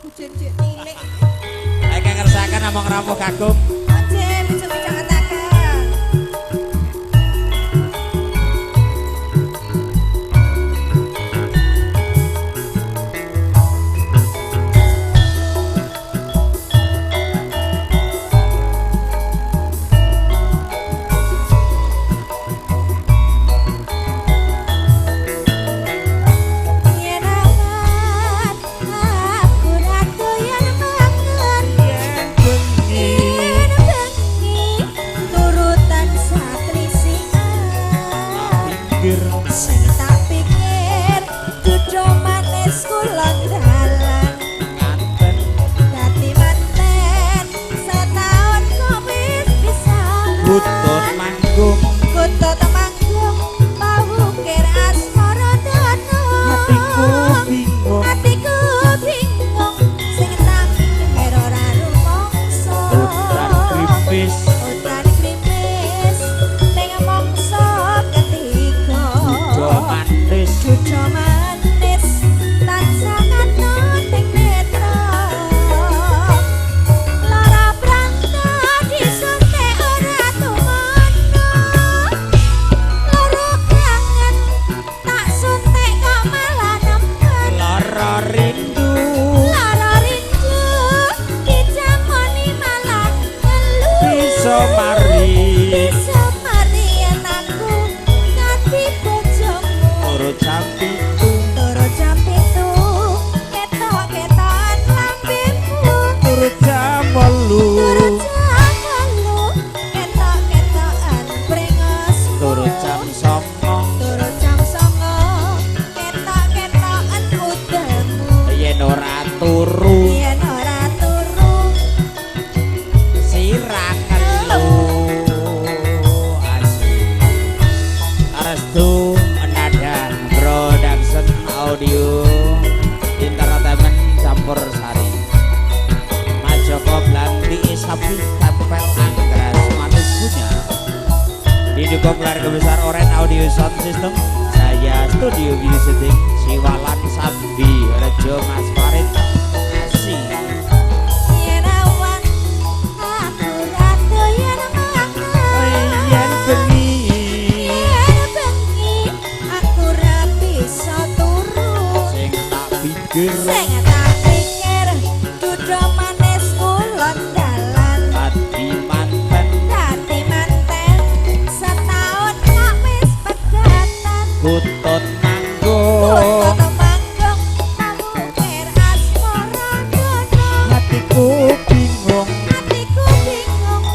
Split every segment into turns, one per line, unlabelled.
Kujen jek tilik.
Ingkang ngersakaken namung rawuh kagum.
Oje micek-micekataken. Yen awan aku ra doyan mangan,
Yen bengi
yen bengi turutan saklisian.
Pinggir
Sing tak pikir dudu manis kulon dalan,
nganten
dadi manten setahun kok wis pisahan.
Kutut manggung
Kutut manggung pawukir asmara dono.
Hatiku bingung
Atiku bingung sing tak pikir ora rumangsa.
Udan krimis
Udan krimis ning mangsa ketiga.
Duda manis
Duda manis tansah katon ning netra. Lara pranta disuntik ora tumono. Lara kangen tak suntik kok malah nemen.
Lara rindu
Lara rindu dijamoni malah ngelu.
Bisa mari
Bisa mari yen aku dadi bojomu.
Turu jam 7
Turu jam 7 ketok-ketokan lambemu.
Turu jam 8
Turu jam 8 ketok-ketokan brengosmu.
Turu jam 9
Turu jam 9 ketok-ketokan udelmu.
Yen ora turu
Yen ora turu
sirah kelu. Asik. Restu Nada Production Audio Entertainment Campur Sari Mas Joko Blanti Sapi Tempel Anggrek Manis punya didukung keluarga besar Oren Audio Sound System Saya Studio Music Siwalan Sambi Rejo Mas Farid. Asik.
Yen awan aku ra doyan mangan.
Yen bengi
Yen bengi aku ra bisa turu.
Sing tak pikir
Sing tak pikir dudu manis kulon dalan.
Dadi manten
Dadi manten setahun kok wis pegatan.
Kutut manggung
Kutut manggung pamukir asmara dono.
Hatiku bingung
Atiku bingung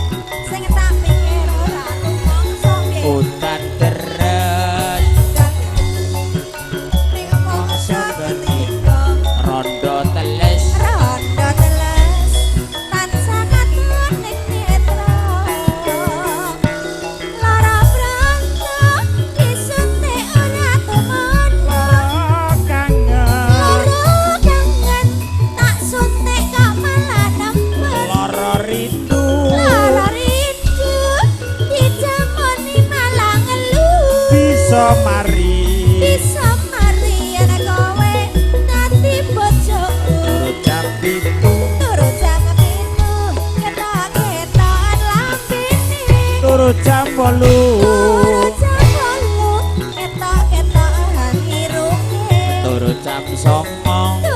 sing tak pikir ora rumangsa piye.
Udan deres
Ning mangsa ketiga.
Rondo teles
Rondo teles tansah katon ning netra. Lara pranta disuntik ora tumono.
Kangen
Lara kangen tak suntik kok malah nemen.
Lara rindu
Lara rindu dijamoni malah ngelu.
Bisa mari
Bisa mari yen kowe dadi bojoku.
Turu jam 7
Turu jam 7 ketok-ketokan lambene.
Turu jam 8
Turu jam 8 ketok-ketokan irunge.
Turu jam 9